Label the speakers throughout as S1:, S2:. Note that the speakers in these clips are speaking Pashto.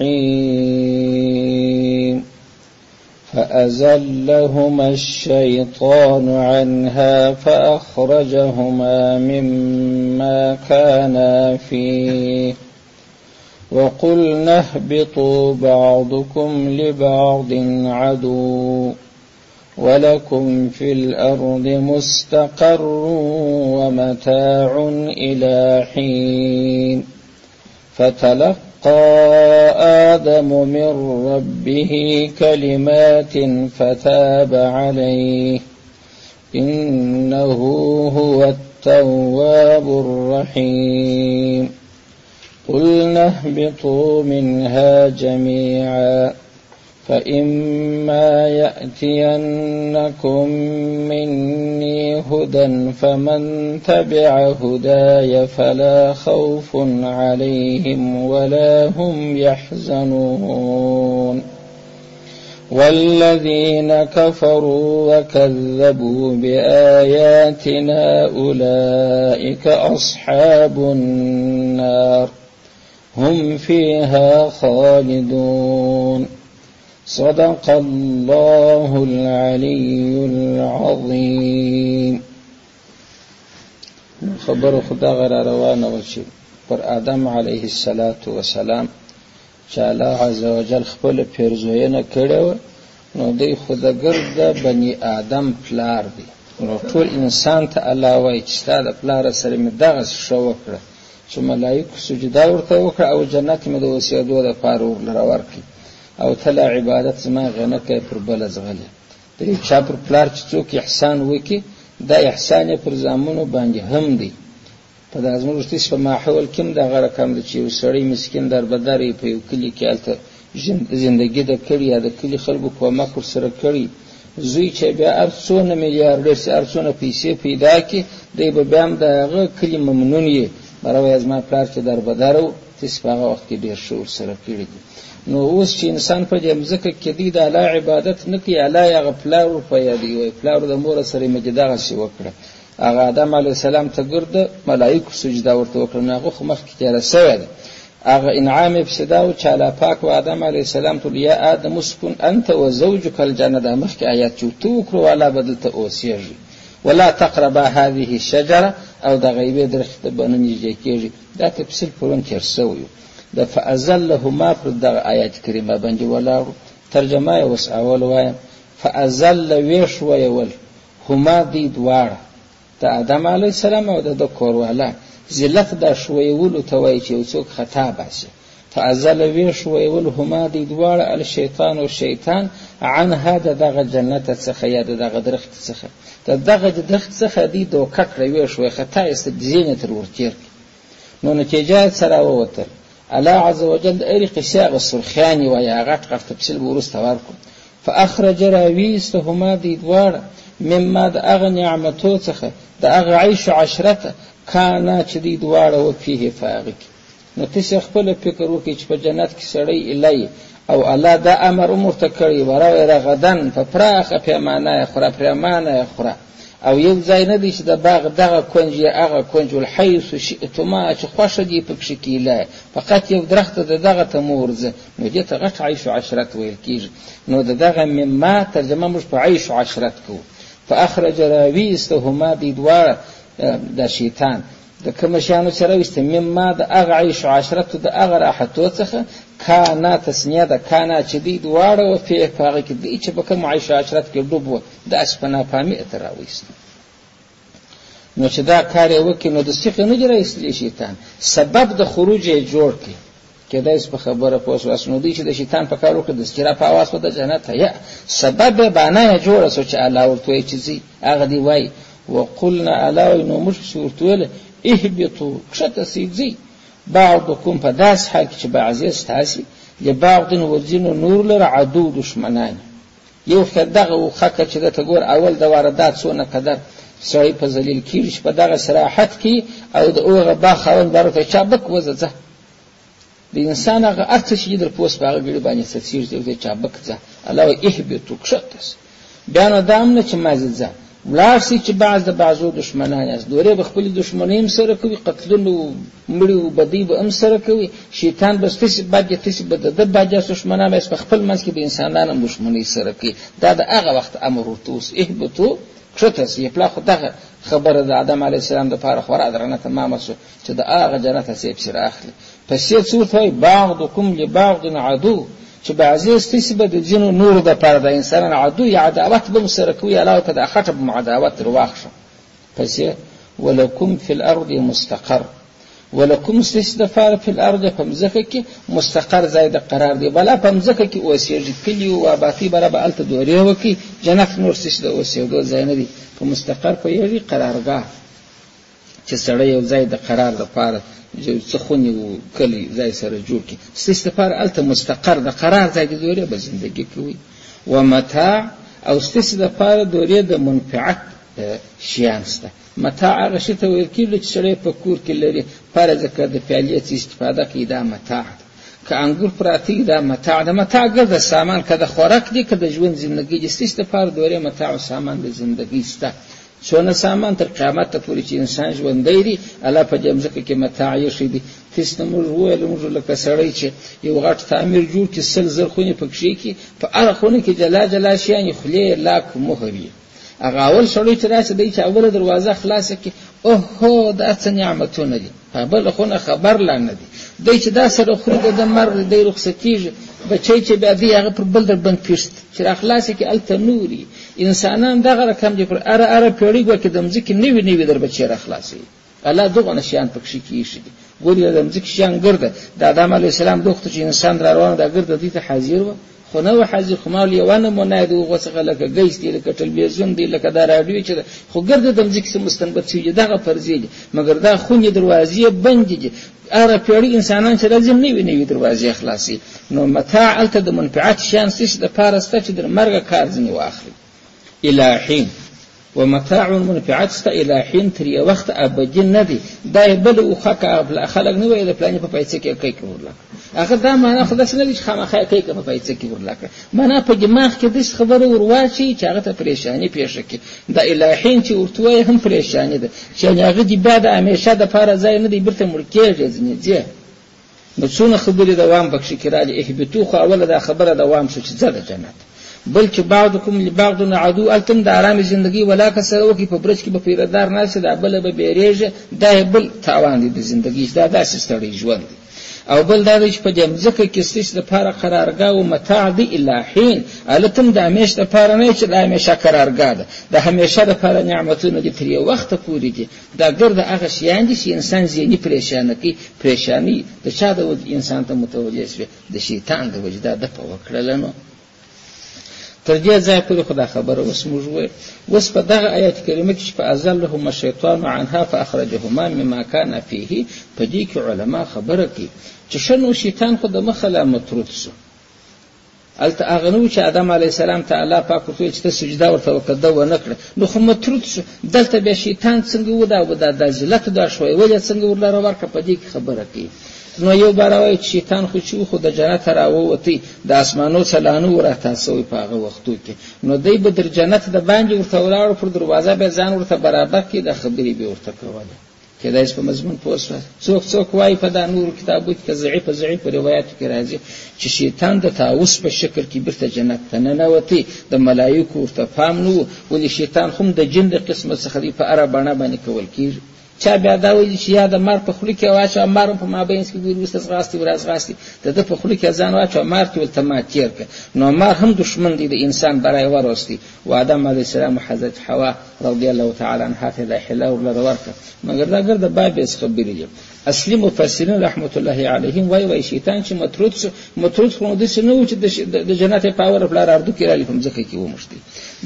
S1: الرحيم. فأزلهما الشيطان عنها فأخرجهما مما كانا فيه وقلنا اهبطوا بعضكم لبعض عدو ولكم في الأرض مستقر ومتاع إلى حين. فتلقى آدم من ربه كلمات فتاب عليه إنه هو التواب الرحيم. قلنا اهبطوا منها جميعا فإما يأتينكم مني هدى فمن تبع هداي فلا خوف عليهم ولا هم يحزنون. والذين كفروا وكذبوا بآياتنا أولئك أصحاب النار هم فيها خالدون. صدق الله العلي العظيم. خبر خدا غیر روانه و چې پر آدم علیه الصلاة والسلام چې الله عز وجل خپل پیرزوینه کړې وه، نو دی خو د ګرده بني آدم پلار دی. نو ټول انسان ته الله وایي چې ستا د پلار سره مې دغسې ښه وکړه چې ملایکو سجده ورته وکړه او جنت مې د اوسېدو دپاره ورله ورکړي، او ته لا عبادت زما غنه کوې پر بله ځغلې. د یو چا پر پلار چې څوک احسان وکړي دا احسان یې پر زامنو باندې هم دی. په دا زموږ تاسو په ماحول کې هم دغه رقم دی چې یو سړی مسکین دربدر یې په یو کلي کې هلته زندګي ده کړې یا د کلي خلکو کومک ورسره کړي، زوی چې بیا هر څونه میلیارډر سي هر څونه پیسې پیدا کړي دی به بیا هم د هغه کلي ممنون یې، بره وایي زما پلار چې دربدر و تاسو په هغه وخت کې ډېر ښه ورسره کړي دي. نو اوس چې انسان په دې مځکه کې دی د الله عبادت نه کوي، الله یې هغه پلار ورپه یادوي، وایي پلار د مور سره مې دې دغسې وکړه. هغه آدم علیه السلام ته ګرده ملایکو سجده ورته وکړه، نو هغه خو مخکې تېره سوې ده. هغه انعام یې پسې دا و چې الله پاک و آدم علیه السلام ته یا آدم اسکن انت و زوجک الجنه، دا مخکې آیات چې ته وکړو الله به دلته اوسېږي، ولا تقربا هذه الشجره، او د غیبې درختې ته به نه نږدې کېږي. دا تفصیل پرون تېر سوی و. د فأزلهما پر دغه آیات کریمه باندې ولاړو، ترجمه یې اوس اول وایم. فأزل ویښویول، هما دی دواړه د آدم علیه السلام او د ده کورواله. ذلت دا ښویولو ته وایي چې یو څوک خطا باسي. فأزل ویښویول هما دی دواړه الشیطان او شیطان عنها د دغه جنت څخه یا د دغه درخت څخه، د دغه درخت څخه دی دوکه کړه ویښوی، خطا یې ځینې تر ورتېر کړي. نو نتیجه یې څه راووتل؟ الله عز وجل د هرې قصې هغه سرخیانې وایي، هغه غټ غټ تفصیل به وروسته ورکړو. فأخرج راویستهما دی دواړه مما د هغه نعمتو څخه د هغه عیش عشرته کانا چې دی دواړه و فیه په هغه کې. نو تاسې خپله فکر وکړئ چې په جنت کې سړی الی او الله دا امر هم ورته کړی وروی رغدن په پراخه پیمانه یې خوره، پریمانه یې خوره، او یو ځای نه دی چې د باغ دغه کنج یا هغه کنج، والحیث شئتما چې خوښه دي پکښې کیله، فقط یو درخته د دغه ته مه ورځه. نو دې ته غټ عیش و عشرت ویل کېږي. نو د دغه مما ترجمه موږ په عیش و عشرت کوو. فأخرج راویستهما دی دواړه د شیطان د کومو شیانو چې راویسته مما د هغه عیش و عشرت د هغه راحتو څخه، کانا تسنیه ده، کانا چې دی دواړه و فیه په هغه کې دی چې په کوم عیش و عشرت کې ډوب و داسې په ناپامي یې ته راویسته. نو چې دا کار یې وکړي نو د سیخې نه دي راایستلی شیطان، سبب د خروج یې جوړ کړي. کېدای سي په خبره پوه سواست. نو دوی چې د شیطان په کار وکړ دستي را په اواز د جنت ته یا سبب یې بانه یې جوړه سو چې الله ورته وایي چې ځئ. هغه دی وایي وقلنا الله وایي نو موږ پسې ورته ویل اهبطو کښته سئ ځئ بعضکم په داسې حال کې چې بعضې ستاسې لبعض و ځینو نور لره عدو دښمنان. یو خو دغه وخکه چې ده ته ګور اول د واره دا څونه قدر سړی په ذلیل کېږي چې په دغه صراحت کې او د هغه باغ خاوند بار ورته چابک وځه ځه. د انسان هغه هر څه چې در پوس په هغه ګړي باندې څڅېږي دی ورته چابک ځه. الله وایي اهبطو کښته سئ. بیا نو دا هم نه چې مازې ځه، ولاړ سئ چې بعض د بعضو دښمنان یاست، دورې به خپلې دښمنۍ هم سره کوي، قتلونه و مړي و بدۍ به هم سره کوي، شیطان به ستاسې بد دی، تاسې به د ده بد یاست، دښمنان به یاست، په خپل منځ کې به انسانان هم دښمنۍ سره کوي. دا د هغه وخت امر ورته وسو، اهبطو کښته سئ. پلا خو دغه خبره د آدم علیه السلام دپاره خورا درنه تمامه سوه چې د هغه جنته څه یې پسې رااخلي. پسې څه ورته وایي؟ بعضکم لبعض عدو، چې بعضې ستاسې به د ځینو نورو دپاره د انسانان عدو یا عداوت به هم سره کوي، علاوه په دا خټه به مو عداوت در واخښه. پسې ولکم فی الارض مستقر، ولکم ستاسې دپاره فی الارض په مځکه کې مستقر ځای د قرار دی، بلا په مځکه کې اوسېږي، کلي او آباتي بلا به هلته دورې وکړي، جنت نور ستاسې د اوسېدو ځای نه دی. په مستقر پوهېږي قرارګاه، چې سړی یو ځای د قرار دپاره یو څه خونې و کلی ځای سره جوړ کړي، ستاسې دپاره هلته مستقر د قرار ځای دی، دورې به زندګي کوي. ومتاع، او ستاسې دپاره دورې د منفعت شیان سته. متاع هغه شي ته ویل کېږي چې سړی په کور کې لري، فرض که د پیالې څه استفاده کوي دا متاع ده، که انګور پراته وي دا متاع ده. متاع ګرده سامان، که د خوراک دی که د ژوند زندګي دي، ستاسې دپاره دورې متاع او سامان د زندګۍ سته. څونه سامان تر قیامته پورې چې انسان ژوندی دی الله په دې مځکه کې متاع ایښی دی. تاسې ته موږ وویل، موږ لکه سړی چې یو غټ تعمیر جوړ کړي، 100,000 خونې پکښې کړي، په هره خونه کې جلا جلا شیان یې خولې یې لاک مهر وي. هغه اول سړی چې راشي دی چې اوله دروازه خلاصه کړي، اوهو دا څه نعمتونه دي، په بله خونه خبر لا نه دی. دی چې دا سره خوري د ده مرګ دی، دی رخصتېږي. بچی چې بیا دی هغه پر بل در بند پېښت چې راخلاصه کړي هلته نوري انسانان دغه رقم دي، پر هره هره پېړۍ ګواکې د مځکې نوي نوي در بچی راخلاصوي. الله دغه شیان پکښې کې ایښي دي. ګوري د مځکې شیان ګرده د آدم علیه السلام د وخته چې انسان را روان دا ګرده دوی ته حاضر وه، خو نه وه حاضر، خو ما یوه نمونه یې د هغو څخه لکه ګیس دی، لکه ټلویزیون دی، لکه دا راډیو چې ده، خو ګرده د مځکې څخه مستنبط شوي دي، دغه فرضیې دي. مګر دا خونې دروازې بندې دي، هره پېړۍ انسانان چې راځي نوې نوې دروازې خلاصوي. نو متاع هلته د منفعت شیان څه شي دپاره سته چې در مرګه کار ځینې واخلي. الی حین، ومتاع منفعت سته الی حین، تر یو وخت ابدي نه دی. دا یې بله اوښه که خلک نه وایي د پلاني په پایڅه کې کیک ورله کړه، هغه دا معنا خو داسې نه دی چې خامخا یې کیک په پایڅه کې ورله کړه، معنا په دماغ کې داسې خبره ورواچوي چې هغه ته پریشاني پېښه کړي. دا الی حین چې ورته وایي هم پریشاني ده، چې یعنې هغه دې بیا د همیشه دپاره ځای نه دی، بېرته مړ کېږي ځینې ځې. نو څونه خبرې دوام پکښې کې راغلي. اهبطو خو اوله دا خبره دوام شو چې ځه د جنت، بلکې بعضکم لبعض عدو، هلته هم د ارامې زندګۍ ولاکه سره وکړي، په برج کې به پیردار ناست دا بله به بېرېږي، دا یې بل تاوان دی د زندګۍ، دا داسې ستړی ژوند دی. او بل دا دی چې په دې مځکه کې ستاسې دپاره قرارګاه و متاع دی الی حین، هلته هم د همېش دپاره نه چې دا همیشه قرارګاه ده، د همیشه دپاره نعمتونه دي تر یو وخته پورې دي. دا ګرده هغه شیان دي چې انسان ذهني پریشانه کوي. پریشاني د چا د وجې انسان ته متوجه شوې؟ د شیطان د وجې. دا ده په وکړله. نو تر دې ځایه پورې خو دا خبره اوس موږ وویل. اوس په دغه آیت کریمه کې چې فأزلهما الشیطان عنها فأخرجهما مما کان فیه، په دې کې علما خبره کوي چې ښه نو شیطان خو د مخه لا مطرود شو، هلته هغه نه و چې آدم علیه السلام ته الله پاک ورته وویل چې ته سجده ورته وکړه، ده ونه کړه، نو خو مطرود شو. دلته بیا شیطان څنګه و دا و دا ذلت دا ښویول یې څنګه ورلره ورکړه، په دې کې خبره کوي. نو یو بار وایي چې شیطان خو چې و خو د جنته راووتی، د اسمانو څخه لا نه و راتا سوی په هغه وختو کې، نو دی به در جنت د باندې ورته ولاړ، پر دروازه به ځان ورته برابر کړي، دا خبرې به ورته کولې. کېدای شي په مضمون پوه شوه. څوک څوک وایي په دا نورو کتابو کې که ضعیفه ضعیفه روایاتو کې راځي چې شیطان د طاووس په شکل کې بیرته جنت ته ننوتی، د ملایکو ورته پام نه و، ولې شیطان خو هم د جن د قسمه څخه دی، په هره بڼه باندې کول کېږي. چا بیا دا ویلي چې یا د مار په خوله کې واچوه، مار هم په مابینځ کې ګوري وروسته ځغاستي ورځغاستي، د ده په خوله کې ځان واچوه، مار کې ورته ما تېر کړه. نو مار هم دښمن دی د انسان برای وروستی. و آدم علیه السلام و حضرت حوا رضی الله تعالی عنها ته دا حیله ورلره ورکړه. مګر دا ګرده باب یې خبرې دي. اصلي مفسرین رحمت الله علیهم وایي، وایي شیطان چې مطرود شو، مطرود خو نو داسې نه و چې د جنت یې په اوله پلار اردو کې راغلي په مځکه کې وموښتی.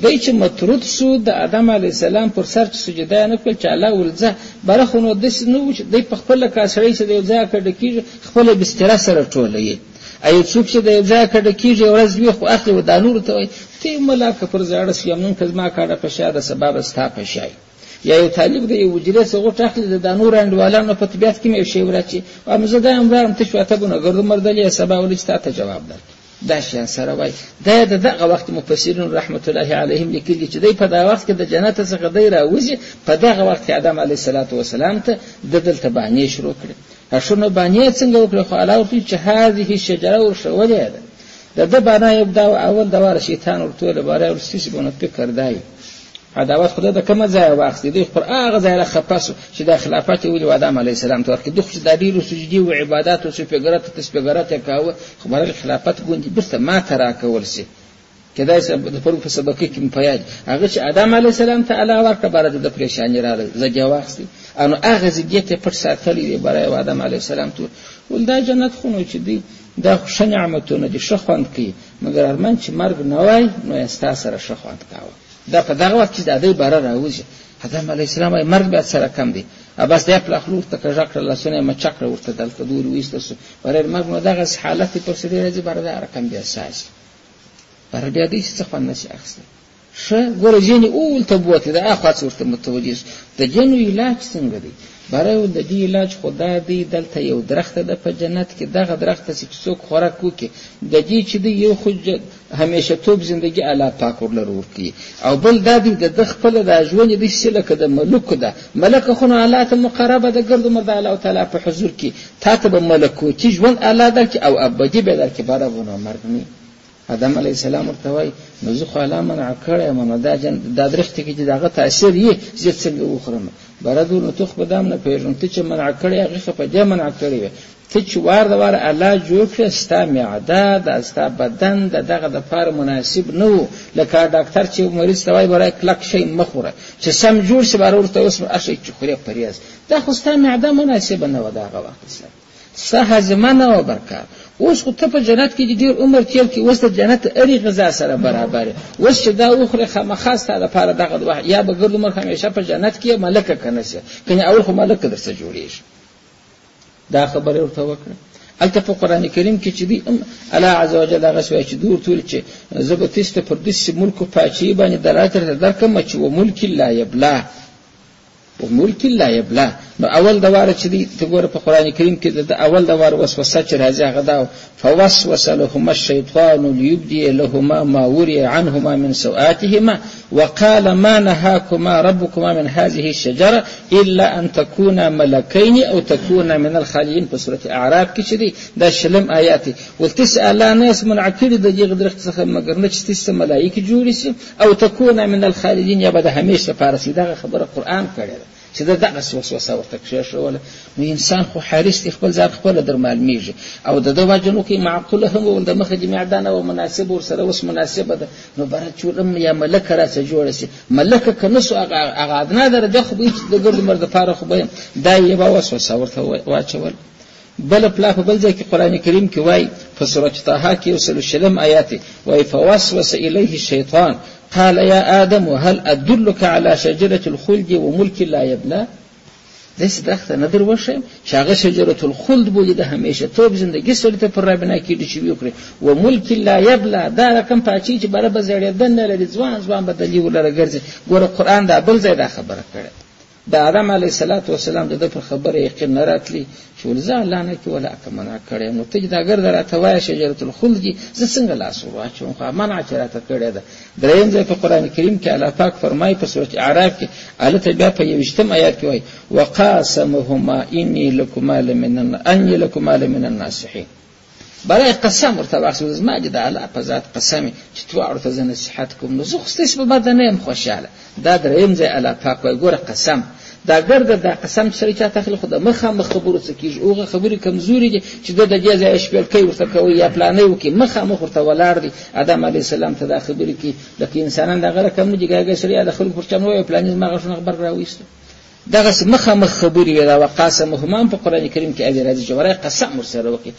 S1: دی چې مطرود شو د آدم علیه السلام پر سر چې سجده یې نه کړل چې الله ورځه بره، خو نو داسې نه و چې دی په خپله کاسړی چې د یو ځای کډه کېږي خپله بستره سره ټولوي. ایو څوک چې د یو ځای کډه کېږي ورځ وي خو اخلي و دا نورو ته وایي ته یې ملا که پر زاړه سوې نن که زما کډه په شا ده سبا به ستا په شا وي. یا یو طالب د یو حجرې څخه غوټه اخلي د دا نورو انډیوالانو په طبیعت کې مې یو شی وراچي، وایم زه دا یم ولاړم تش واته ګونه ګرځم مردلې سبا ولې چې تا ته جواب درکړي. دا شیان سره وایي. دا د دغه وخت مفسرین رحمت الله علیهم لیکلي چې دی په دا وخت کې د جنت څخه دی راوځي، په دغه وخت کې آدم علیه الصلاة والسلام ته د دلته بانې شروع کړې. شنو بانې څنګه وکړې؟ خو الله ورته چې هذه الشجره ورښولې ده. د ده بانه یو دا اول دواره شیطان ورته ویل باره ورسې بونه فکر دی عداوت خدای د کومه ځایه واخیستې؟ دوی پر هغه ځای را خفه سو چې دا خلافت یې ولي آدم علیه السلام ته ورکړي. دوی خو چې دا ډېرو سجدې و عبادات و سپېګرت تسپېګرت یې کاوه، خو بهرحال خلافت ګوندې بېرته ما ته راکول سي. کېدای سي د پرون په سبقي کې مې په یاد هغه چې آدم علیه السلام ته الله ورکړه، باره د ده پرېشاني راغله، ضدیه واخیستې، نو هغه ضدیت یې پټ ساتلی دی. باره یې آدم علیه السلام ته ویل دا جنت خو نو چې دی دا خو ښه نعمتونه دي، ښه خوند کوي، مګر ارمان چې مرګ نه وای نو یې ستا سره ښه خوند کاوه. دا په دغه وخت کې د دی باره راوځي. آدم علیه السلام وایي مرګ بیا سره کم دی، بس دی پله خوله ورته کږه کړه، لاسونه یې مچه کړه ورته دلته دورې وایسته سو، باره مرګ نو دغسې حالت یې پر سړي راځي، باره دا رقم بیا سازي، باره بیا دی چې څه خوند نه شي اخیستی. ښه ګوره ځینې اول ته بوتلې د اخوا څه ورته متوجه سو. د جنو علاج څنګه دی؟ باره د دې علاج خو دا دی، دلته یو درخته ده په جنت کې، دغه درخته چې څوک خوراک وکړي د دې چې دی یو خو همیشه توب زندګي الله پاک ورلره ورکوي، او بل دا دی د ده خپله دا ژوند داسې لکه د ملوکو ده، ملکه خو نو الله ته مقربه ده، ګرد عمر د الله تعالی په حضور کې تا ته به ملکوتي ژوند الله درکړي او ابدي به درکړي، باره به نو مرګ نه. آدم علیه السلام ورته وایي نو زه خو الله منع کړی یم، نو دا دا درختې کې چې د هغه تاثیر یې زه څنګه وخورم؟ باره دور نو ته خو به دا هم نه پوهېږم، ته چې منع کړی هغې خو په دې منع کړی وې، ته چې وار د واره الله جوړ کړې ستا معده دا ستا بدن د دغه دپاره مناسب نه و، لکه ډاکتر چې مریض ته وایي باره کلک شی مه خوره چې سم جوړ شي، باره ورته اوس هر شی چې خورې پرهېز، دا خو ستا معده مناسبه نه وه د هغه وخت سره، ستا هاضمه نه وه برکار. اوس خو ته په جنت کې ډېر عمر تېر کړې، اوس د جنت هرې غذا سره برابر یې، اوس چې دا وخورې خامخا ستا دپاره دغه دوه یا به ګرد عمر همیشه په جنت کې ملکه که نه سې، کنې اول خو ملکه درڅه جوړېږي. دا خبره یې ورته وکړه. هلته په قرآن کریم کې چې دی الله عز وجل هغسې وایي چې دوی ورته ویل چې زه به تاسو ته پر داسې ملک پاچهي باندې دلالت درته درکړم چې و ملک لا یبلا، و ملک لا یبلا. نو اول دواره چې دی ته ګوره په قرآن کریم کې د اول دواره وسوسه چې راځي هغه دا فوسوس لهما الشیطان لیبدی لهما ما وري عنهما من سوآتهما وقال ما نهاكما ربكما من هذه الشجرة إلا أن تكونا ملكين أو تكونا من الخالدين. په سورة اعراف کې چې دی دا شلم آیات دی، ول تاسې الله نه یاست منع کړي د دې درختې څخه مګر نه چې تاسې ملایکې جوړې سي او تكونا من الخالدین، یا به د همیش لپاره سي. دغه خبره قرآن کړې ده چې د دغسې وسوسه ورته کښېښوله. نو انسان خو حریص دی، خپل ځان خپله در معلومېږي، او د ده وجه نو کې معقوله هم ول د مخه دې معده نه وه مناسبه ورسره اوس مناسبه ده، نو باره چولم یا ملکه راڅه جوړه سي، ملکه که نه سو هغه ادنا درجه خو به هېڅ د ګرد عمر دپاره خو به دا یوه وسوسه ورته واچول. بله پلا په بل ځای کې قرآن کریم کې وایي په سورة طه کې یو سل شلم آیات وایي فوسوس الیه الشیطان قال يا آدم هل أدلك على شجرة الخلد وملك لا يبلى. داسې درخته نه در وښیم چې هغه شجرة الخلد بولي، د همیشه توب زندګي سړي ته پر رابنا کېږي چې ویې و ملک لا یبلا، دا رقم پاچهي چې باره به زړېدل نه لري، ځوان ځوان به دلي ورلره ګرځي. ګوره قرآن دا بل ځای دا خبره کړې د آدم علیه الصلاة والسلام د ده پر خبره یقین نه راتلی چې ول زه الله نه کې ولا که منع کړی یم، نو ته چې دا ګرده راته وایې شجرة الخلد دي، زه څنګه لاس ور واچوم؟ خو منع چې راته کړې ده. درېیم ځای په قرآن کریم کې الله پاک فرمایي په سورة اعراف کې هلته بیا په یوویشتم آیات کې وایي وقاسمهما اني لکما لمن اني لکما لمن الناصحین. برای قسم ورته واخیست، زما دې د الله په ذات قسم چې دواړو ته زه نصیحت کوم، نو زه خو ستاسو په بده نه یم خوشحاله. دا درېیم ځای الله پاک وایي ګوره قسم دا ګرده دا قسم چې سړی چاته اخلي خو د مخامخ خبرو څه کېږي، هغه خبرې کمزورې دي چې ده د دې ځایه شپېلکی ورته کوي یا پلانی وکړي، مخامخ ورته ولاړ دی آدم علیه السلام ته دا خبرې کوي. لکه انسانان دغه رقم نه دي، ګاګه سړی د خلکو پر چم وایي پلاني زما غاښونه غبرګ راوایستو، دغسې مخامخ خبرې وې. دا وقاسمهما هم په قرآن کریم کې هغې راځي چې ورای قسم ورسره وکړي.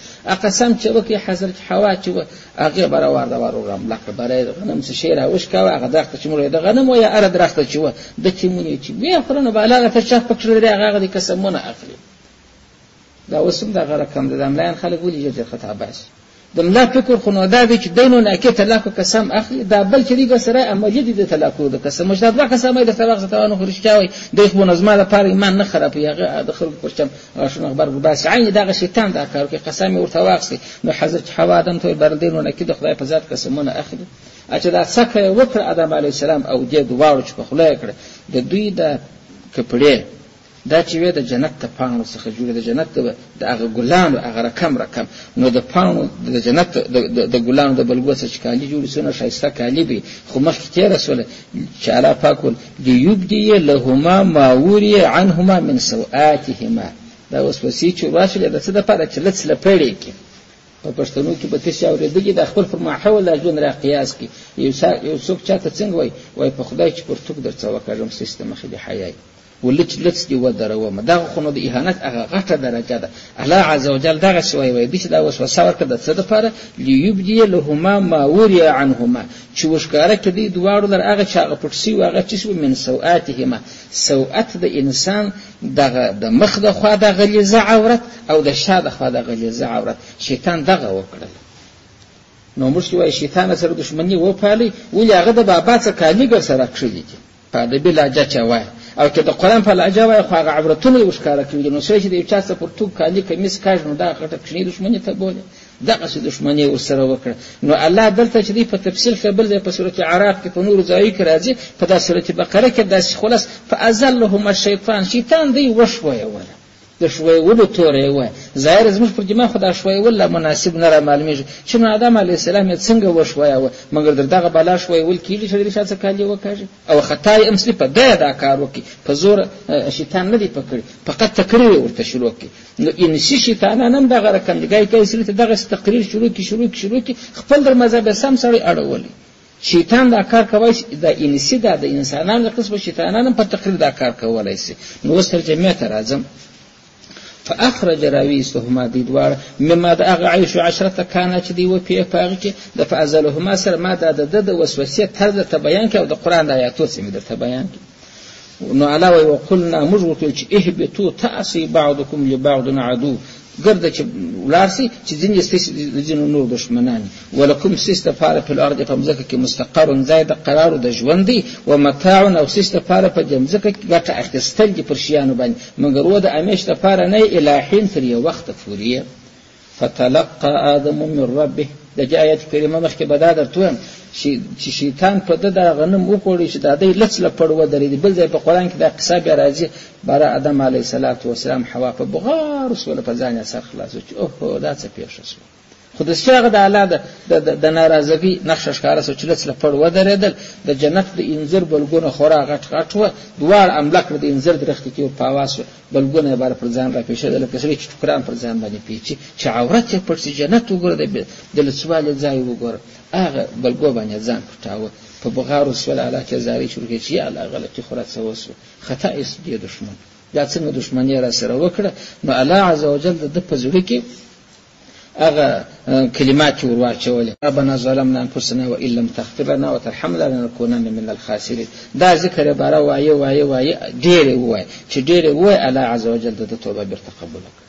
S1: قسم چې وکړي حضرت حوا چې وه هغې به وار د وار ورامله کړه، باره یې د غنم څه شی راوشکاوه، هغه درخته چې موږ د غنم وه یا هره درخته چې وه ده چې مونې چې ویې خوره نو به الله راته چاپ پکښې لري، هغه هغه دې قسمونه اخلي. دا اوس هم دغه رقم ده، دا ملایان خلک ولې ژر ژر خطا باسي؟ د ملا فکر خو نو دا دی چې دی نو ناکې طلاق قسم اخلي، دا بل چې دی سره عملي دي د طلاقو د قسم، چې دا دوه قسمه یې درته واخیسته ته نو خو رښتیا وایي، دی خو نو زما لپاره ایمان نه خرابوي، هغه د خلکو پر چم غاښونه غبرګ وباسي. عین دغه شیطان دا کار کوي، قسم یې ورته واخیستی. نو حضرت حوا آدم ته ویل بر دی نو نکي د خدای په ذات قسمونه اخلي. چې دا څکه یې وکړه آدم علیه السلام او دې دواړو چې په خوله یې کړه، د دوی د کپړې دا چې وې د جنت د پاڼو څخه جوړې، د جنت د هغه ګلانو هغه رقم رقم، نو د پاڼو د جنت د ګلانو د بلګو څخه چې کالي جوړې څونه ښایسته کالي به، خو مخکې تېره سوله چې الله پاک ویل لیبدي لهما ما وري عنهما من سوآتهما. دا وسوسې چې وراشلې د څه دپاره چې لڅ لپړې کړي. په پښتنو کې به تاسې اورېدلي دا خپل پر ماحول دا ژوند را قیاس کړي. یو څوک چاته څنګه وایي، وایي په خدای چې پرتوګ درڅه وکاږم ستاسې د مخې دې حیا ولچ لڅ دې ودرومه. دغه خو نو د اهانت هغه غټه درجه ده. الله عز وجل دغسې وایي، وایي چې دا وسوسه ورکړه د څه دپاره؟ لیبدي لهما ما وري عنهما، چې وښکاره کړي دوی دواړو لره هغه چې هغه پټ سوي هغه څه شو من سوآتهما. سوءت د انسان دغه د مخ د خوا د غلیظه عورت او د شا د خوا د غلیظه عورت، شیطان دغه وکړل. نو موږ چې وایي شیطان سره دښمني وپالئ، ولې هغه د بابا څه کالي ګرسره کښلي دي په ادبي لهجه چې وایي، او که د قرآن په لهجه وایي خو هغه عورتونه یې وښکاره کړي دي. نو سړی چې د یو چا څخه پرتوګ کالي کمیس کاږي نو دا غټه کوچنۍ دښمني ته بولي، دغسې دښمني یې ورسره وکړه. نو الله دلته چې دی په تفصیل کښې بل ځای په سورة اعراف کې په نورو ځایو کې راځي، په دا سورة بقره کې داسې خلاص فأزلهما الشیطان، شیطان دی وښویوله، د ښویولو توره یې ووایه. ظاهر زموږ پر دماغ خو دا ښویول لا مناسب نه را معلومېږي چې نو آدم علیه السلام یې څنګه وښویاوه، مګر در دغه بلا ښویول کېږي چې ډېر څه کالي وکاږي او خطا یې هم په دی دا کار وکړي، په زور شیطان نه دی په کړي، فقط تقریر یې ورته شروع کړي. نو انسي شیطانان هم دغه رقم دي، ګای کوي سړي ته دغسې تقریر شروع کړي شروع کړي شروع کړي، خپل در مذهب یې سم سړی اړولی. شیطان دا کار کوی شي، دا انسي دا د انسانانو د قسمه شیطانان هم په تقریر دا کار کولی شي. نو اوس ترجمې ته راځم. فأخرج راویستهما دوی دواړه مما د هغه عیش و عشرته کانه چې دوی وپیې په هغه کې د فأزلهما سره ما دا د ده د وسوسې طرز درته بیان کړي او د قرآن د آیاتو څخه مې درته بیان کړي. نو الله وایي وقلنا موږ ورته ویل چې اهبطو تاسې بعضکم لبعض عدو، ګرده چې ولاړ سئ چې ځینې ستاسې د ځینو نور دښمنان دي. ولکم ستاسې دپاره په الارض په مځکه کې مستقر ځای د قرار د ژوند دی، و متاع او ستاسې دپاره په دې مځکه کې ګټه اخیستل دي پر شیانو باندې، مګر و د همیش دپاره نه الی حین تر یو وخته پورې. فتلقى آدم من ربه، د دې آیت کریمه مخکې به دا درته ووایم چې شیطان په ده دا غنم وخوړی چې دا دی لڅ لپړ ودرېدی. بل ځای په قرآن کې دا قصه بیا راځي، باره آدم علیه السلام وسلام حوا په بغار سوله په ځان یې سر خلاص چې اوهو دا څه پېښه شوه. خو د هغه د الله د ناراضګۍ نښه ښکاره شوه چې لڅ لپړ ودرېدل. د جنت د انځر بلګونه خورا غټ غټ وه، دواړه امله کړه د انځر درختې کې ور په هوا شوه، بلګونه یې باره پر ځان راپېښېدل لکه سړی چې ټوکران پر ځان باندې پېچي چې عورت یې پټ شي، جنت وګوره، د لڅوالي ځای وګوره، هغه بلګو باندې ځان پټاوه. په بغارو سوله الله ته زارۍ شروع کړې چې یا الله غلطي خو راڅه وسوه، خطا یې دې دښمن دا څنګه دښمني یې راسره وکړه. نو الله عز وجل د ده په زړه کې هغه کلمات یې ورواچولې، ربنا ظلمنا انفسنا وان لم تغفر لنا وترحمنا لنكونن من الخاسرین. دا ذکر یې باره وایه وایه وایه ډېر یې ووایه، چې ډېر یې ووایه الله عز وجل د ده توبه بېرته قبوله کړه.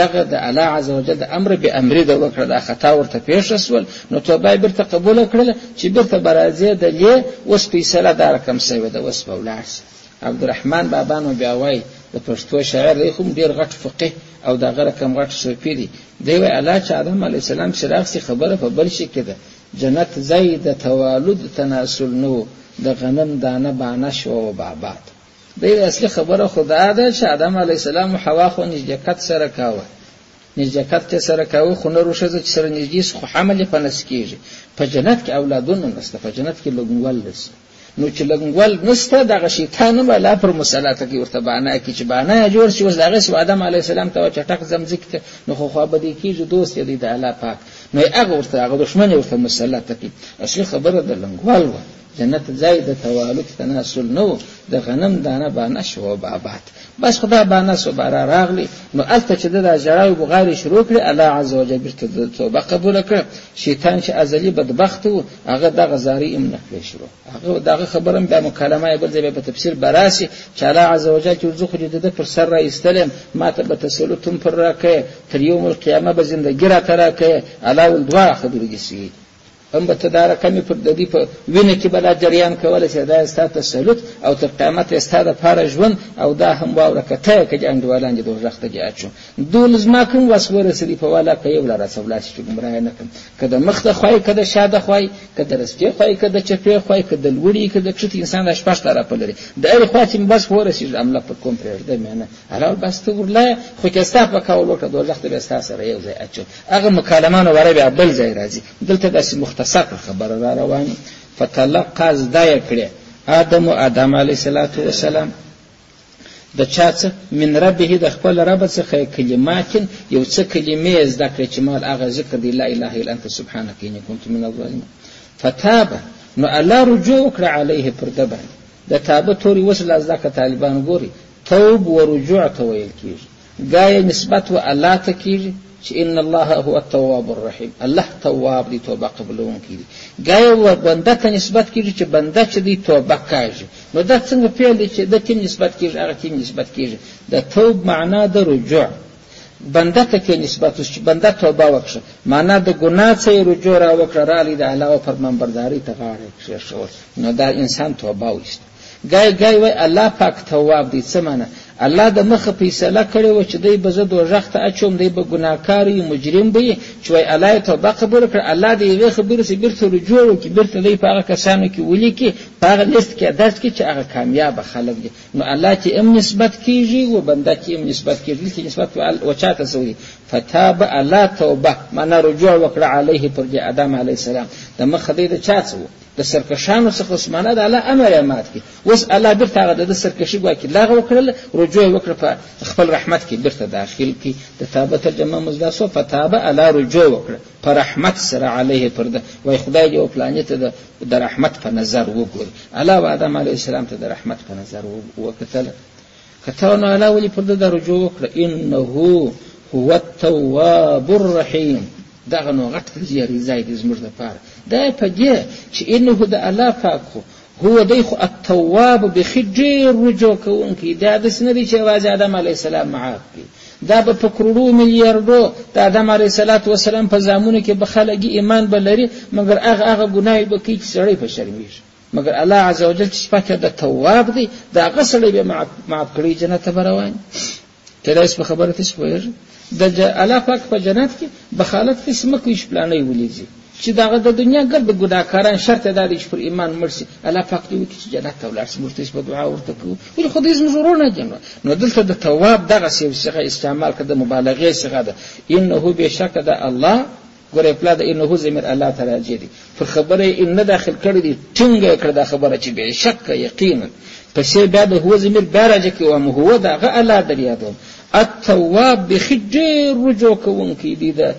S1: دغه د الله عز وجل د امر به امري د وکړه، دا خطا ورته پېښه سول، نو توبه یې بېرته قبوله کړله چې بېرته به راځې د لې اوس فیصله دا رقم سوې ده، اوس به ولاړ سي. عبدالرحمن بابا نو بیا وایي د پښتو شاعر دی، خو ډېر غټ فقیه او دغه رقم غټ صوفي دی. دی وایي الله چې آدم علیه السلام چې راغسي خبره په بل شي کې ده، جنت ځای د توالد تناسل نه و، د غنم دانه بانه شوه و بابا ته. دی اصلي خبره خو دا ده چې آدم علیه السلام او حوا خو نږدېکت سره کاوه، نږدېکت چې سره کاوه، خو نر ښځه چې سره نږدې سي خو حمل یې په نس کېږي. په جنت کې اولادونه نسته، په جنت کې لګنګول نسته، نو چې لګنګول نسته دغه شیطان هم الله پر مسلطه کوي، ورته بهانه کوي چې بهانه یې جوړ شي. اوس د هغې سو آدم علیه السلام ته چټک ځم ځکه ته نو خو خوابدی کېږي، دوست یې دی د الله پاک، نو یې هغه ورته هغه دښمن یې ورته مسلطه کوي. اصلي خبره د لنګوال وه، جنت ځای د توالد تناسل نه و، د غنم دانه بانه شوه بابات. بس خدا بانه سو بارا راغلی. نو هلته چې ده دا ژړا بغارې شروع کړې، الله عز وجل بېرته د توبه قبوله کړه. شیطان چې ازلي بدبخت و، هغه دغه زارۍ هم نه کړې شروع. هغه دغه خبره هم بیا مکالمه یې بل ځای بیا په تفسیر به راسي چې الله عز وجل چې زه خو دې د ده پر سر را ایستلی یم، ما ته به تسلط هم پر راکړې، تر یوم القیامه به زندګي راته راکړې. الله ول دواړه خبرې دې سوي، هم به ته دا رقم پر د دې په وینه کې به لا جریان کولی چې دا ستا تسلط او تر قیامته یې ستا دپاره ژوند، او دا هم واوره که ته یې که دې انډیوالان دې دوزخ ته دې اچو. دول زما کوم وس ورسېدی په والا که یو لاره څه ولاړ شي چې ګمراه یې نه کړم، که د مخ د خوا یې که د شا د خوا یې، که د رستې خوا یې که د چپې خوا یې، که د لوړې که د کښتې، انسان دا شپږ طرفه لري. د هرې خوا چې مې بس ورسېږي عمله پر کوم پرېږدم یې نه. الله بس ته ورلایه، خو که ستا په قول وکړه دوزخ ته بیا ستا سره یو ځای اچو. هغه مکالمه نو وره بیا بل ځای راځي. دلته داسې مختصر خبره را روانه. فتلقى زده یې کړې آدم و آدم علیه الصلاة والسلام د چا څه من ربه د خپل رب څخه یې کلمات یو څه کلمې یې زده کړې چې مال هغه ذکر دی لا اله الا انت سبحانک انی کنت من الظالمین. فتاب نو الله رجوع وکړه علیه پر ده باندې. د تابه توري اوس لا زده کړه طالبان ګوري، توب و رجوع ته ویل کېږي. ګا یې نسبت و الله ته کېږي چې ان الله هو التواب الرحیم، الله تواب دی، توبه قبلونکی دی. ګا یې و بنده ته نسبت کېږي چې بنده چې دی توبه کاږي. نو دا څنګه فعل دی چې ده تیم نسبت کېږي، هغه تیم نسبت کېږي. د توب معنا د رجوع، بنده ته کې نسبت اوس چې بنده توبه وکړه، معنا د ګناه څخه یې رجوع را وکړه، راغلی د الله و فرمانبردارۍ ته غاړه یې کښېښوله. نو دا انسان توبه وایسته. ګای ګای وای الله پاک تواب دی. څه معنا؟ الله د مخه فیصله کړې وه چې دی به زه دوزخ ته اچوم، دی به ګناهکار وي، مجرم به وي، چې وای الله یې توبه قبوله کړه. الله د یوې خبرې څخه بېرته رجوع وکړي، بېرته دی په هغه کسانو کې ولیکي، په هغه لیست کې درج کړي چې هغه کامیابه خلک دي. نو الله چې هم نسبت کېږي و بنده چې هم نسبت کېږي، دلته نسبت و چا ته سوی دی؟ فتاب الله توبه معنا رجوع وکړه علیه پر دې آدم علیه السلام. د مخه دی د چا څه و؟ د سرکشانو څخه اوس معنا د الله امر یې مات کړي. اوس الله بېرته هغه د ده سرکشي ګواکې لغوه کړله، رجوع یې وکړه په خپل رحمت کې بېرته داخل کړي. د تابه ترجمه مو زده سوه، فتابه الله رجوع وکړه په رحمت سره علیه پر ده. وایي خدای دې و پلاني ته د رحمت په نظر وګوري. الله و آدم علیه السلام ته د رحمت په نظر وکتله. کتله نو الله ولې پر ده د رجوع وکړه؟ انه هو التواب الرحیم. دغه نو غټ زیری ځای دی زموږ دپاره. دا په دې چې انه د الله پاک خو هو دی خو التواب بیخي ډېر رجوع کوونکی. دا داسې نه دی چې یوازې آدم علیه السلام معاف کړي، دا به په کروړو میلیاردو د آدم علیه السلام وسلام په زامنو کې به خلک ایمان به لري، مګر هغه هغه ګناهې به کوي چې سړی په شرمېږي. مګر الله عز وجل چې صفت د تواب دی، د هغه سړی به معاف کړي، جنت ته به روان. کېدای شي په خبره تاسو پوهېږئ. د الله پاک په جنت کې بخالت هېڅ مه کوي چې پلانی ولیځي، چې دغه د دنیا ګرد ګناهکاران شرط یې دا دی چې پر ایمان مړ شي. الله پاک دې وکړي چې جنت ته ولاړ شي. موږ تاسو به دعا ورته کوو، ولې خو دوی زموږ وروڼه دي. نو دلته د تواب دغسې یو صیغه استعمال کړه، د مبالغې صیغه ده. انه بېشکه د الله، ګوره پلا د انه ضمیر الله ته راجع دی، پر خبره یې ان نه داخل کړی دی، ټینګه یې کړه دا خبره چې بېشکه یقینا. پسې بیا د هو ضمیر بیا راجع کوي، هم هو د هغه الله در یادوم. التواب بیخي ډېر رجوع کوونکی دی د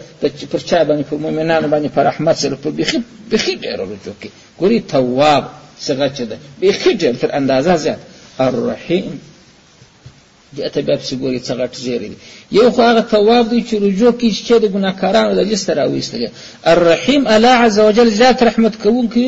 S1: پر چا باندې، پر مؤمنانو باندې په رحمت سره پر بیخي بیخي ډېره رجوع کوي. ګوري تواب صیغه چې ده بیخي ډېر تر اندازه زیات. الرحیم دې ته بیا پسې ګوري څه غټ زیری دی. یو خو هغه تواب دی چې رجوع کوي چې د ګناهکارانو د لیسته راویستلی. الرحیم الله عز وجل زیات رحمت کوونکی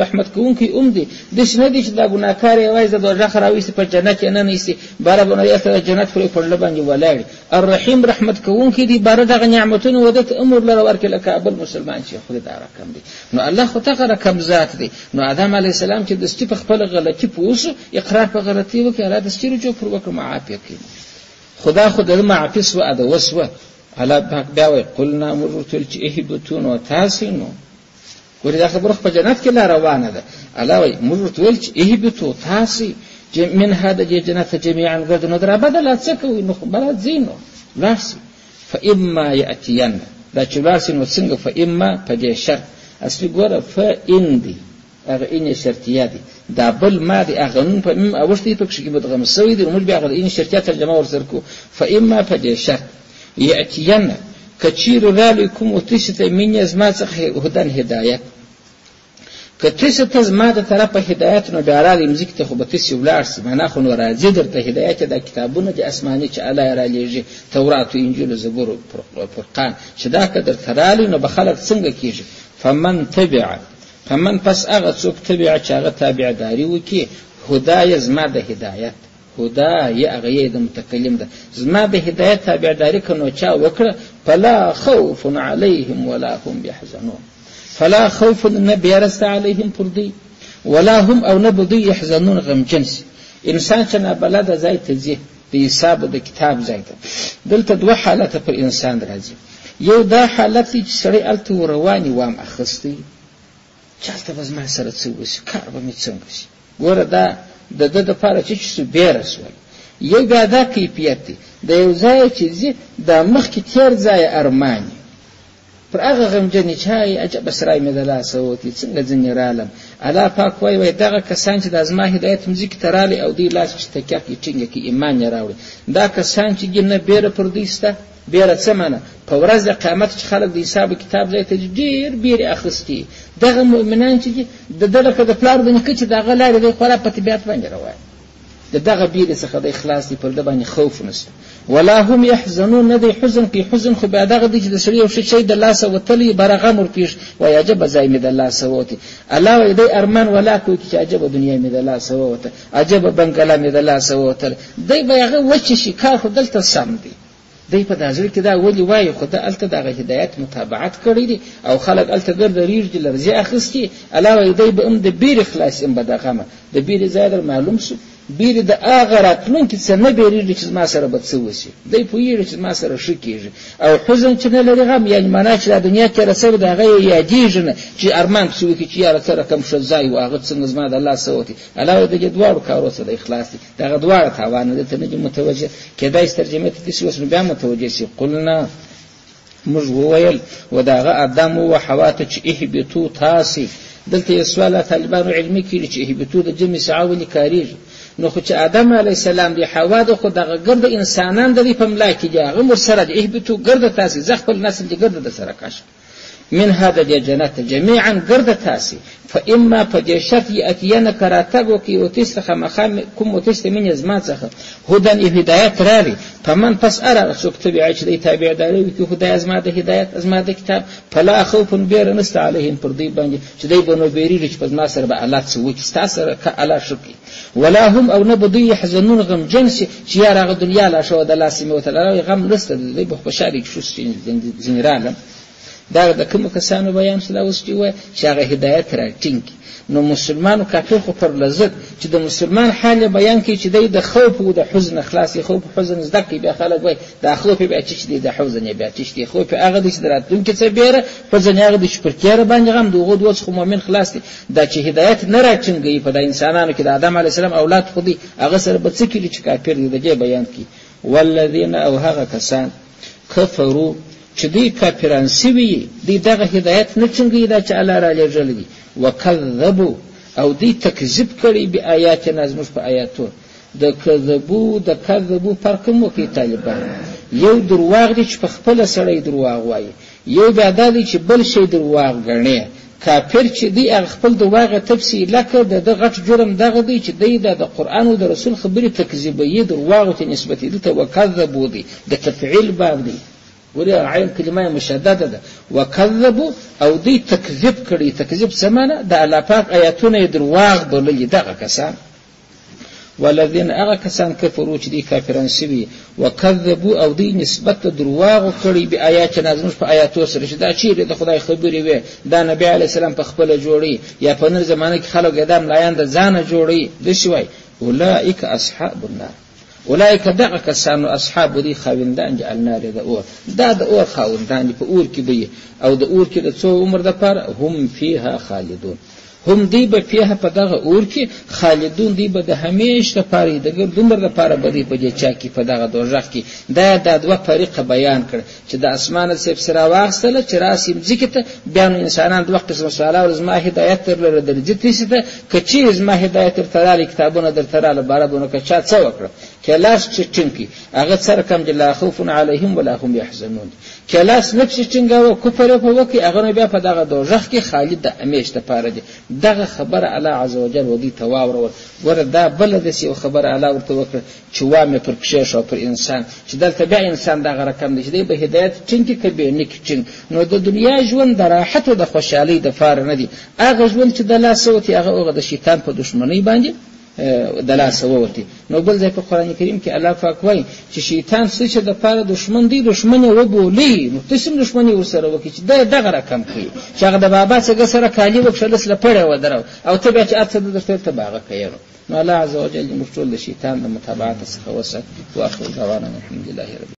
S1: رحمت کوونکی هم دی. داسې نه دی چې دا ګناهکار یوازې د دوزخ راویستي په جنت یې ننه باره به نو هلته د جنت پرې په زړه باندې ولاړ. الرحیم رحمت کوونکی دی، باره دغه نعمتونه و ده ته هم ورلره ورکړي لکه بل مسلمان چې خو دا رقم دی. نو الله خو دغه رقم ذات دی. نو آدم علیه السلام چې دستي په خپله غلطي پوه سو، اقرار په غلطي وکړي، الله دستي رجوع پر وکړه، معاف یې کړي. خدا خو د ده معافي سوه، د وسوه. الله پاک بیا وایي قلنا موږ ورته ویل چې اهبطو نو تاسې نو ګورې دا خبره خو په جنت کې لا روانه ده. الله وایي موږ ورته ویل چې اهبطو تاسې چې منها د دې جنت جمیعا ګرد، نو درابده لا څه کوئ، نو خو بلا ځئ نو لاړ سئ. فاما یأتین، دا چې لاړ سئ نو څنګه؟ فاما په دې شرط اصلي ګوره فان دی، هغه ان شرطیه دی، دا بل ما دی، هغه نون په میم اوښتی پکښې کې مدغم سوی دی، موږ بیا هغه د ان شرطیه ترجمه ورسره کوو. فاما په دې شرط یأتین، که چیرې رالی کوم و تاسې ته منې زما څخه هدن هدایت، که تاسو ته زما د طرفه هدایت نو بیا راغی مځکې ته خو به تاسې ولاړ سي، معنا خو نو راځي درته هدایت، دا کتابونه د اسماني چې الله یې رالیږي، تورات و انجیل و زبور و فرقان، چې دا که درته رالی نو به خلک څنګه کیږي؟ فمن تبع، فمن پس هغه څوک تبع چې هغه تابعداري وکړي هدایه زما د هدایت، هدایه هغه یې د متکلم ده، زما د هدایت تابعداري که نو چا وکړه، فلا خوف علیهم ولا هم یحزنون. فلا خوف نه بیره سته علیهم پر دوی، ولا هم او نه به دوی یحزنون غمجن سي. انسان چې نابلده ځای ته ځي، د حساب د کتاب ځای ته، دلته دوه حالته پر انسان راځي. یو دا حالت دی چې سړی هلته ورواني وام اخیستی، چې هلته به زما سره څه وسي، کار به مې څنګه سي، ګوره دا د ده دپاره چې چې سو بیره سول. یو بیا دا کیفیت دی، د یو ځای چې ځي دا مخکې تېر ځای ارمان یې، پر هغه غمجنې چې های عجبه سرای مې د لاسه ووتی، څنګه ځینې رالم. الله پاک وایي، وایي دغه کسان چې دا زما هدایت مځکې ته راغلي او دوی لاس چې تکیه کړي ټینګه کړي ایمان یې راوړي، دا کسان چې دي نه بیره پر دوی سته. بیره څه معنا؟ په ورځ د قیامت چې خلک د حساب کتاب ځای ته ځي ډېر بیرې اخیستي، دغه مؤمنان چې دي د ده لکه د پلار د نیکه چې د هغه لارې دی خورا په طبیعت باندې روان، د دغه بیرې څخه دی خلاص دی، پر ده باندې خوف نشته. ولا هم یحزنون، نه دی حزن کوي. حزن خو بیا دغه دی چې د سړي یو ښه شی د لاسه وتلی باره غم ورپېښ، وایي عجبه ځای مې د لاسه ووتی. الله وایي دی ارمان ولا کوي چې عجبه دنیا مې د لاسه ووته، عجبه بنګله مې د لاسه ووتله، دی به هغه وچ شي، کار خو دلته سم دی. دی په دا زړه کې دا ولې وایي، خو ده هلته دغه هدایت متابعت کړی دی او خلک هلته ګرده رېږدي لرزې اخیستي. الله وایي دی به هم د بیرې خلاص یم، به د غمه د بیرې ځای در معلوم سو، بیرې د هغه راتلونکي څه نه بیرېږي چې زما سره به څه وسي، دی پوهېږي چې زما سره ښه کېږي. او حزن چې نه لري غم، یعنې معنا چې دا دنیا تېره سوې ده هغه یې یادېږي نه چې ارمان پسې وکړي چې یاره څه رقم ښه ځای و، هغه څنګه زما د لاسه ووتی. الله وایي د دې دواړو کارو څخه دی خلاص دی، دغه دواړه تاوانه ده ته نه دي متوجه. کېدای شي ترجمې ته داسې اوس نو بیا متوجه سي. قلنا موږ وویل و د هغه آدم و حوا ته چې اهبطو تاسې، دلته یو سوال طالبانو علمي کېږي چې اهبطو د جمع سعه ولې کارېږي؟ نو خو چې آدم علیه السلام دی حوا ده، خو دغه ګرده انسانان د دوی په ملا کې دي، هغه ورسره دي. اهبطو ګرده تاسې، زه خپل نسل دې ګرده در سره کش من هذا دې جنت جمیعا ګرده تاسې، فاما په دې شرط یأتینک راتګ وکړي وتیس ته خامخا کوم وتیس ته مینې زما څخه هدن یو هدایت راغی، فمن پس هر هغه څوک تبع چې دی تابعداري وکړي هدایت زما د هدایت زما د کتاب، فلا خوف بیره نسته علیهم پر دوی باندې چې دی به نو بیرېږي چې په زما سره به الله څه وکړي، ستا سره که الله ښه کوي. ولا هم او نه به دوی یحزنون غمجن سي چې یاره هغه دنیا لا ښه وه د لاسه مې وتله، الله وایي غم نسته، دوی به خوشحاله کړي چې ځینې رالم. دا د کومو کسانو بیان شو دا اوس چې ووایه چې هغه هدایت را ټینګ کړي. نو مسلمان کافر خو پر لذت چې د مسلمان حال یې بیان کړي چې دی د خوف او د حزن خلاص دی، خوف حزن زده کړي. بیا خلک وایي دا خوف یې بیا چیش دی، د حزن یې بیا چیش دی، خوف یې هغه دی چې د راتلونکي څه بیره، حزن یې هغه دی چې پر تېره باندې غم د هغو دوو څخه مؤمن خلاص دی. دا چې هدایت نه راټینګوي په دا انسانانو کې د آدم علیه السلام اولاد خو دی، هغه سره به څه کېږي چې کافر دی، د دې بیان کړي. والذین او هغه کسان کفرو چې دوی کافران سوي دوی دغه هدایت نه ټینګوي دا چې الله رالیږلی دی، وکذبو او دوی تکذیب کړی بآیاتنا زموږ په آیاتو. د کذبو د کذبو فرق هم وکړي طالبان، یو درواغ دی چې په خپله سړی درواغ وایي، یو بیا دا دی چې بل شی درواغ ګڼي. کافر چې دی هغه خپل درواغ یې تفسي، لکه د ده غټ جرم دغه دی چې دی د قرآن او د رسول خبرې تکذیبوي، درواغو ته نسبتوي. دلته وکذبو دی د تفعیل باب دی، ګورې عین کلمه یې مشدده ده. وکذبو او دوی تکذیب کړی، تکذیب څه معنا؟ د الله پاک آیاتونه یې درواغ بللي دغه کسان. والذین هغه کسان کفرو چې دوی کافران سوي، وکذبو او دوی نسبت ته درواغو کړي بآیاتنا زموږ په آیاتو سره، چې دا چیرې د خدای خبرې وې، دا نبي علیه السلام په خپله جوړوي، یا په نن زمانه کې خلک یې دا ملایان د ځانه جوړوي، داسې وایي. اولئک اصحاب النار، اولئک دغه کسانو اصحاب دی خاوندان دي النار د اور، دا د اور خاوندان دي، په اور کې به وي، او د اور کې د څو عمر دپاره هم فیها خالدون، هم دوی به فیها په دغه اور کې خالدون، دوی به د همیش دپاره د ګرد عمر دپاره به دوی په دې چا کې په دغه دوزخ کې. دا دا دوه فریقه بیان کړ چې د اسمانه څه پسې راواخیستله چې راسي مځکې ته، بیا نو انسانان دوه قسمه سوه. الله زما هدایت درلره درځي تاسې ته، که چیرې زما هدایت درته راغلی کتابونه درته راغله باره به نو که چا څه وکړه که لاس چې ټینګ کړي هغه څه رقم دي؟ لا خوف علیهم ولا هم یحزنون دي. که لاس نه پسې ټینګاوه، کفر یې په وکړي، هغه نو بیا په دغه دوزخ کې خالد د همیش دپاره دي. دغه خبره الله عز وجل و دوی ته واورول. ګوره دا بله داسې یوه خبره الله ورته وکړه چې وا مې پر کښېښوه پر انسان، چې دلته بیا انسان دغه رقم دی چې دی به هدایت ټینګ کړي که به نه کړي ټینګ. نو د دنیا ژوند د راحت او د خوشحالۍ دپاره نه دی. هغه ژوند چې د لاسه وتی هغه هغه د شیطان په دښمنۍ باندې د لاسه ووتی. نو بل ځای په قرآن کریم کې الله پاک وایي چې شیطان څه چې دپاره دښمن دی، دښمن یې وبولئ، نو تاسې هم دښمني ورسره وکړئ چې دی دغه رقم کوي چې هغه د بابا څخه سره کالي وکښه لس له پړی ودرو او ته بیا چې هر څه درته ته به هغه کوې. نو الله عز وجل موږ ټول د شیطان د متابعت څخه وساتي. واخر دعوانا الحمدلله رب.